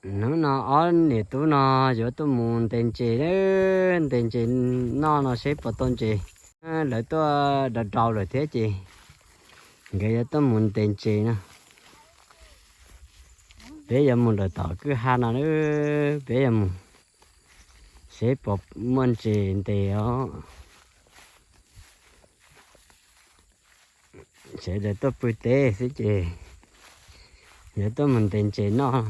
Hnub no ob niam tub no yuav tuaj mus ntes ntses, ntes ntses noj no seb puas tau ntses. Lawv tuaj rau rau lawm thiab ces nkawd yuav tuaj mus ntes ntses no. Peb yuav mus lawm tom kwj ha no, peb yuav mus seb puas muaj ntses ntes os. Sawv daws tuaj pw teb xwb ces yuav tuaj mus ntes ntses noj.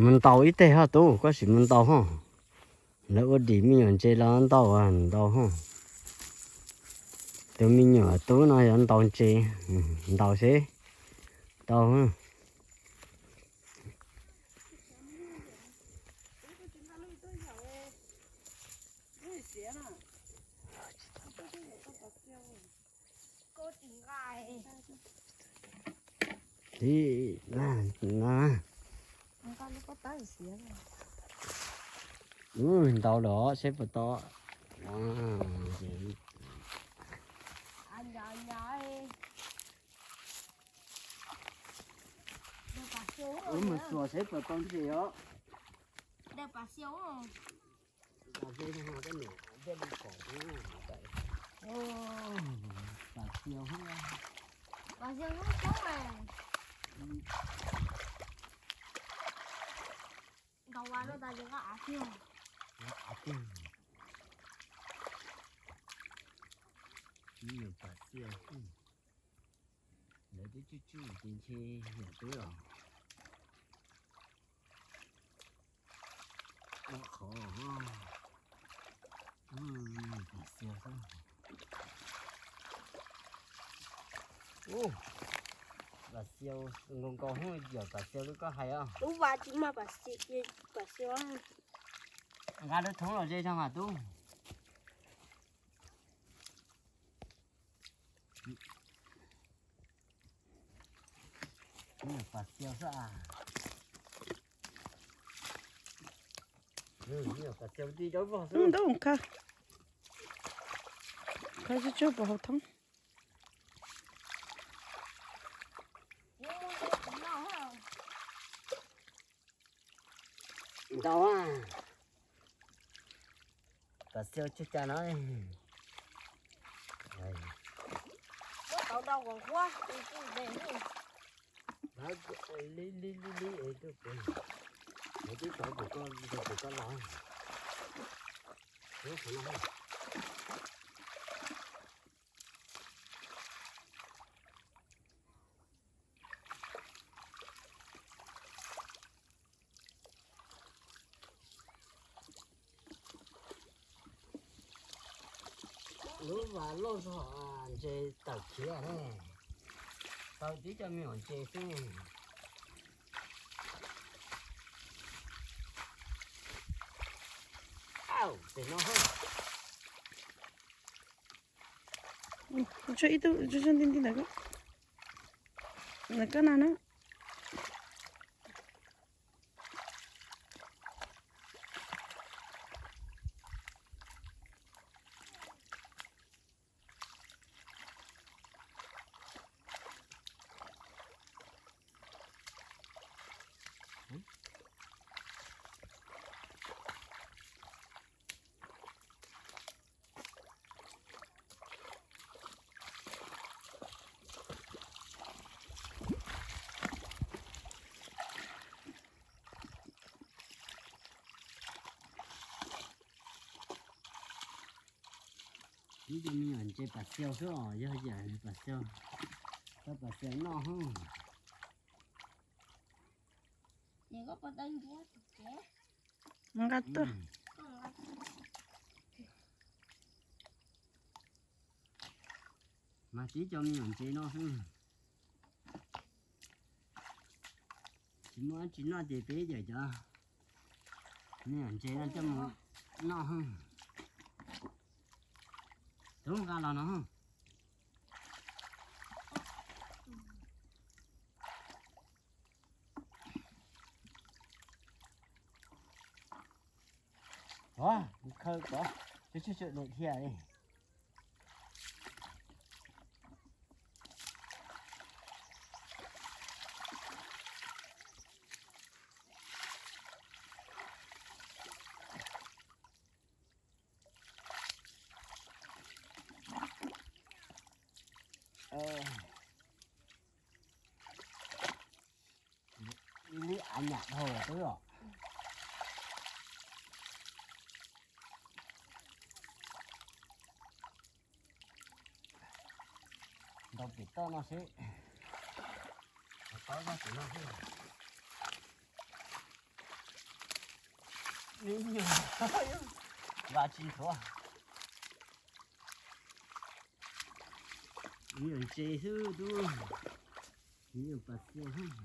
Mus ntaus ib teg hos tub, koj sim mus ntaus hos. Lawv ua dim me nyuam ntses los ntaus, ntaus hos. Tus me nyuam tub no yuav ntaus ntses, ntaus seb tau. Ib, no. Ub, ntaus lawm seb puas tau. Ub, mus xuas seb puas tau ntses os. Ntaus vas rau tas ces koj av tiag. Av tiag. Ib nyuag pas xiaus xwb. Lawv twb tsuj tsuj ces ntshe yam twb os. Ua qhov, pas xiaus xwb. Ub, pas xiaus nkaus nkaus hwj, yog pas xiaus li koj hais os. Lub vas tsis muaj pas xiaus. Nqa lub thoob los ze zog mas tub. Pas xiaus xwb. Pas xiaus ti rau vog xwb. Ntub kha, kha tsuj tsuj puas hauv thoob. Ntau, pas xiaus tsawg cas no. Li li li li, twb tau kuv koj los. Lub vas loj zog, ntses tawm khiav ne. Tau tib co me nyuam ntses xwb. Au, pem no. Tso ib tug, tso nti nti ntawm koj, ntawm koj na na. Ib cov me nyuam ntses pas xiaus xwb os, yog yam pas xiaus, tau pas xiaus noj hwb. Nqa tuaj. Mas tib co me nyuam ntses no xwb. Tsis muaj dab tsi noj ces peb cawm cov me nyuam ntses no coj mus noj hwb. Lub nqa los no. Ov, khawb kom tsuj tsuj tsuj nws thiaj li. Ib lub av nyam dhau twb os. Ntaus pem toj no seb. Tod zog tim no xwb. Ib nyuag, vas tsis nthuav. Ib nyuag ntses xwb tub, ib nyuag pas xiau xwb.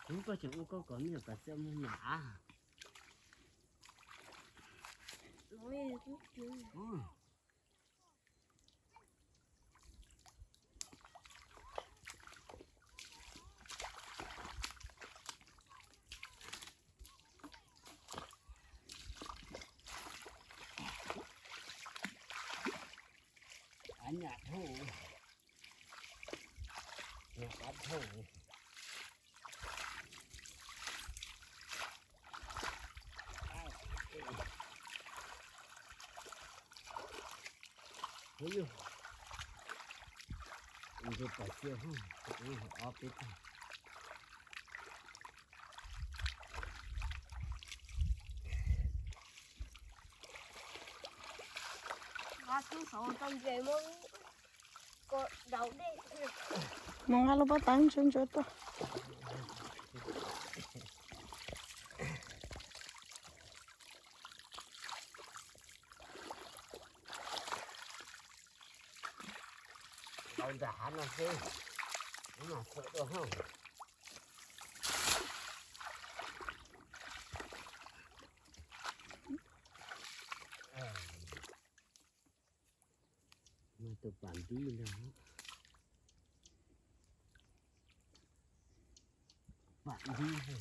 Kuv koj tseem ua koj kom me nyuam pas xiau mus nyam av. Av nyam dhau, av dhau. Ua yug, ntshe pas xiau, ob peb tug. Mus nqa lub pob tawb ntsuab ntsuab tuaj. Ntaus nram hav no xwb, mam xav dua hauj. Tus pam ntib ntag. Pam ntib.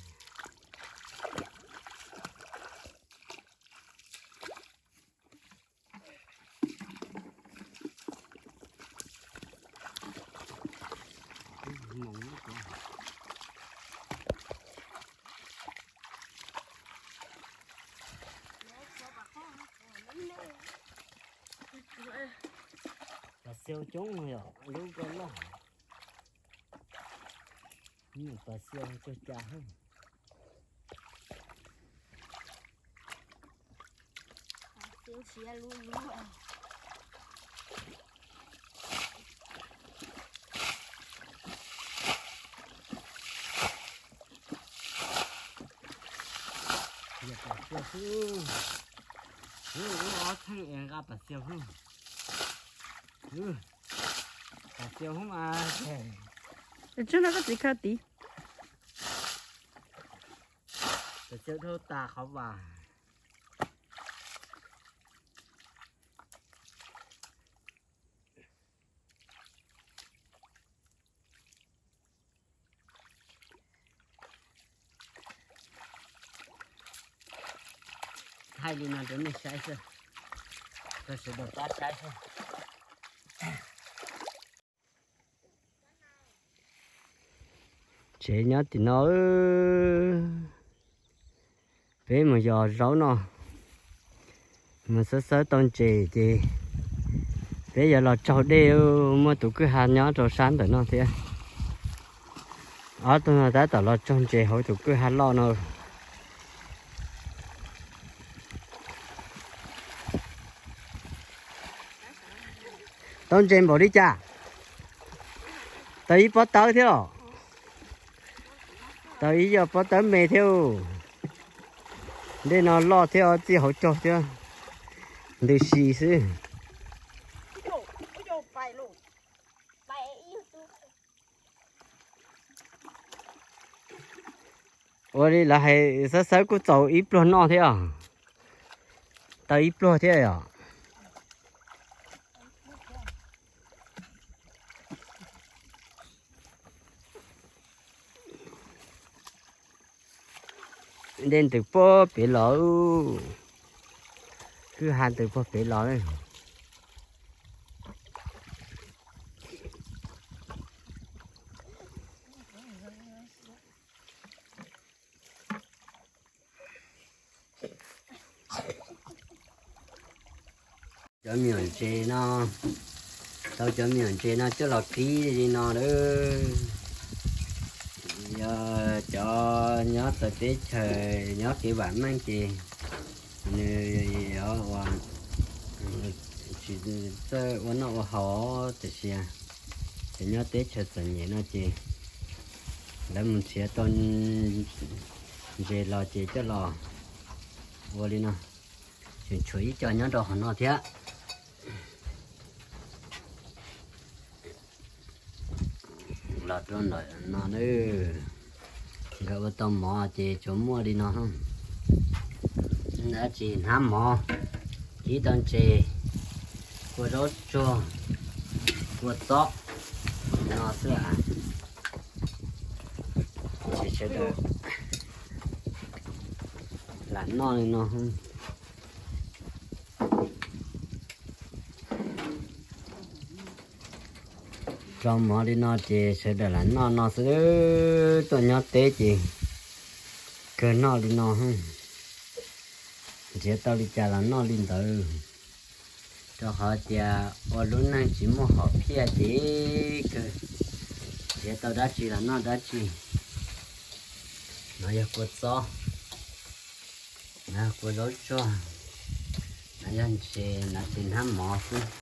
Pas xiau coob yom, lub ko loj. Pas xiau cuag cas hab. Yog pas xiau xwb. Ub, ub, ob txheej es nqa pas xiau hwb. Pas xiau hwb mas. Tsub no koj txiv kha tid. Pas xiau dhau tas qhov vas. Thaij li no rau nej saib xwb, rau sawv daws pab saib xwb. Tsev nyob tim no, peb mus yos zaub no, mus xawb xawb tau ntses ces peb yuav los tsaug dej. Muaj tus kwj ha nyob rau sab ntawm no thiab. Ob tug no tab tom los tsaug ntses hauv tus kwj ha loj no. Tau ntses npaum li cas? Tau ib pob tawb thiab los? Tau ib yog pob tawb me thiab. Dej no loj thiab, txij hauv caug thiab, ntws si xwb. Ua li lawv hais xawb xawb kuj txaus ib pluag noj thiab os. Tau ib pluag thiab os. Dej ntws puag pem los, kwj ha ntws puag pem los. Cov me nyuam ntses no, tau cov me nyuam ntses no coj los kib li no lawm. Yog cov nyob txawv teb chaws nyob kev vam meej ces nws yuav ua, tsis txawj ua noj ua haus tiam sis cov nyob teb chaws txom nyem no ces lawv mus nrhiav tau ntses los ces coj los ua li no. Tseem tshuav ib co nyob rau qhov no thiab. Los rau ntawm no na, nkawd ua tau mov ces tsuas muaj li no. Dab tsi hnab mov, kib tau ntses, kua zaub tsuag, kua txob no xwb. Ces sawv daws lam noj li no. Rau mov li no ces sawv daws lam noj no xwb. Tuaj nyob teb ces kawg noj li no, nrhiav tau li cas los noj li ntawd. Rau qhov tias ua lub neej tsis muaj hom phiaj ces kawg nrhiav tau dab tsi los noj dab tsi. No yog kua txob, no yog kua zaub tsuag, no yog ntses, no ces hnab mov xwb.